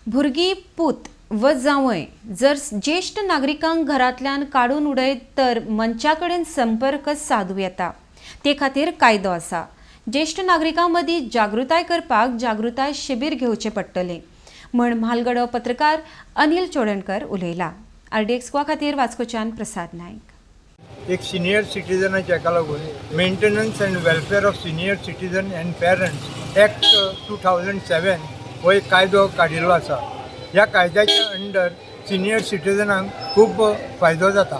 भुरगीं, पूत व जावंय जर ज्येश्ठ नागरिकांक घरांतल्यान काडून उडयत तर मंचा कडेन संपर्क सादूं येता. ते खातीर कायदो आसा. ज्येश्ठ नागरिकां मदीं जागृताय करपाक जागृताय शिबीर घेवचें पडटलें म्हण म्हालगडो पत्रकार अनिल चोडणकर उलयला. आरडीएक्स गोवा खातीर वास्कोच्यान प्रसाद नायक. एक सिनियर सिटीजनाच्या हाका लागून Maintenance and Welfare of Senior Citizen and Parents Act 2007 हो एक कायदो काडिल्लो आसा. ह्या कायद्याच्या अंडर सिनियर सिटीजनांक खूब फायदो जाता.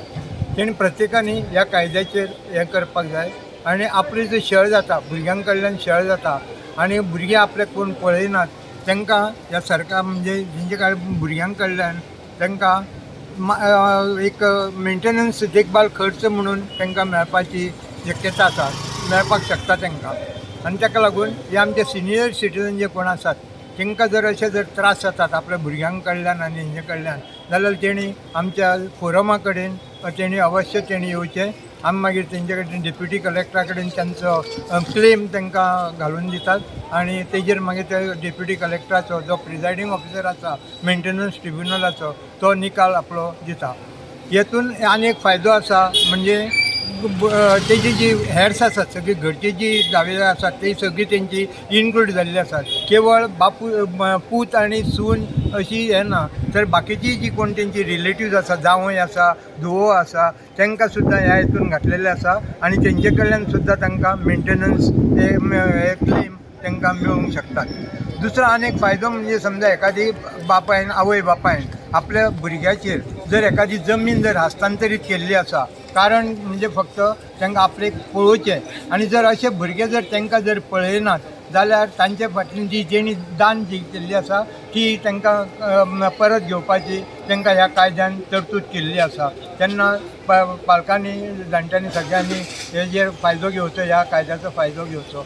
तेणी प्रत्येकानी ह्या कायद्याचेर हें करपाक जाय आनी आपली जो छळ जाता, भुरग्यां कडल्यान छळ जाता आनी भुरगीं आपल्याक कोण पळयनात, तांकां ह्या सरकार म्हणजे तेंचे कडेन भुरग्यां कडल्यान तांकां एक मेंटेनन्स, देखभाल खर्च म्हणून तांकां मेळपाची शक्यता आसा, मेळपाक शकता तांकां. आनी ताका लागून हे आमचे सिनियर सिटीजन जे कोण आसात, तांकां जर अशे जर त्रास जातात आपल्या भुरग्यां कडल्यान आनी हेंचे कडल्यान जाल्यार तेणी आमच्या फोरमा कडेन तेणी अवश्य तेणी येवचें. आमी मागीर तेंचे कडेन, डेप्युटी कलेक्टरा कडेन तांचो क्लेम तांकां घालून दितात आनी तेजेर मागीर ते डेप्युटी कलेक्टराचो जो प्रिजायडींग ऑफिसर आसा मेंटेनन्स ट्रिब्युनलाचो, तो निकाल आपलो दिता. हेतून आनी एक फायदो आसा, म्हणजे तेजी जी हेर्स आसात, सगळी घरची जी दावेदार आसात, ती सगळी तेंची इन्क्लूड जाल्ली आसात. केवळ बापूय, पूत आनी सून अशी हें ना, तर बाकीची जी कोण तेंची रिलेटिव्ज आसा, जावंय आसा, धुवो आसा, तांकां सुद्दां ह्या हितून घातलेले आसा आनी तेंचे कडल्यान सुद्दां तांकां मेंटेनन्स हे क्लेम तांकां मेळूंक शकतात. दुसरो आनी एक फायदो म्हणजे समजा एखादी बापायन, आवय बापायन आपल्या भुरग्याचेर जर एखादी जमीन जर हस्तांतरीत केल्ली आसा, कारण म्हणजे फक्त तांकां आपलें पळोवचें, आनी जर अशे भुरगे जर तांकां जर पळयनात जाल्यार तांचे फाटल्यान जी जेणी दान जी केल्ली आसा ती तांकां परत घेवपाची तांकां ह्या कायद्यान तरतूद केल्ली आसा. तेन्ना पालकांनी, जाणट्यांनी, सगळ्यांनी हेजेर फायदो घेवचो, ह्या कायद्याचो फायदो घेवचो.